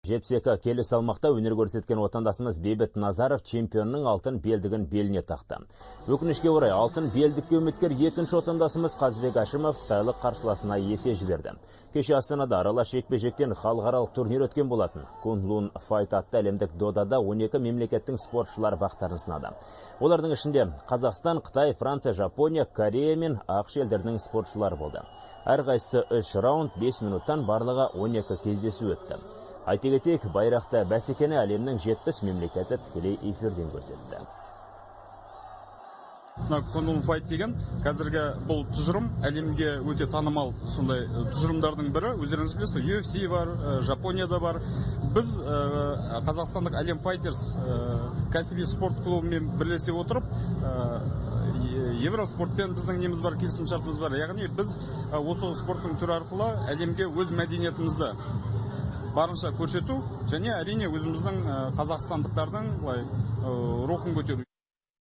72 келі салмақта өнер көрсеткен отандасымыз Бейбіт Назаров чемпионның алтын белдігін беліне тақты. Өкінішке орай, алтын белдікке үміткер екінші отандасымыз Қазбек Әшімов қытайлық қарсыласына есе жіберді. Кеше Астанада аралас жекпе-жектен халықаралық турнир өткен болатын. Кунлун Файт атты әлемдік додада 12 мемлекеттің спортшылары бақтарын сынады. Олардың ішінде Қазақстан, Қытай, Франция, Жапония, Корея мен АҚШ елдерінің спортшылары болды. Әрқайсысы 3 раунд 5 минуттан, барлығы 12 кездесу өтті. Айта кетейік, байрақты бәсекені әлемнің 70 мемлекеті тікелей эфирден көрсетті. Мына Кунлун Файт деген қазіргі бұл тұжырым әлемге өте танымал сондай тұжырымдардың бірі. Өздеріңіз білесіз, UFC бар, Жапонияда бар. Біз қазақстандық Әлем Файтерс кәсіби спорт клубымен бірлесе отырып, Евроспортпен біздің неміз бар, келісімшартымыз бар. Яғни біз осы спорттың түрі арқылы әлемге өз мәдениетімізді барынша көрсету және, әрине, өзіміздің қазақстандықтардың былай рухын көтеру.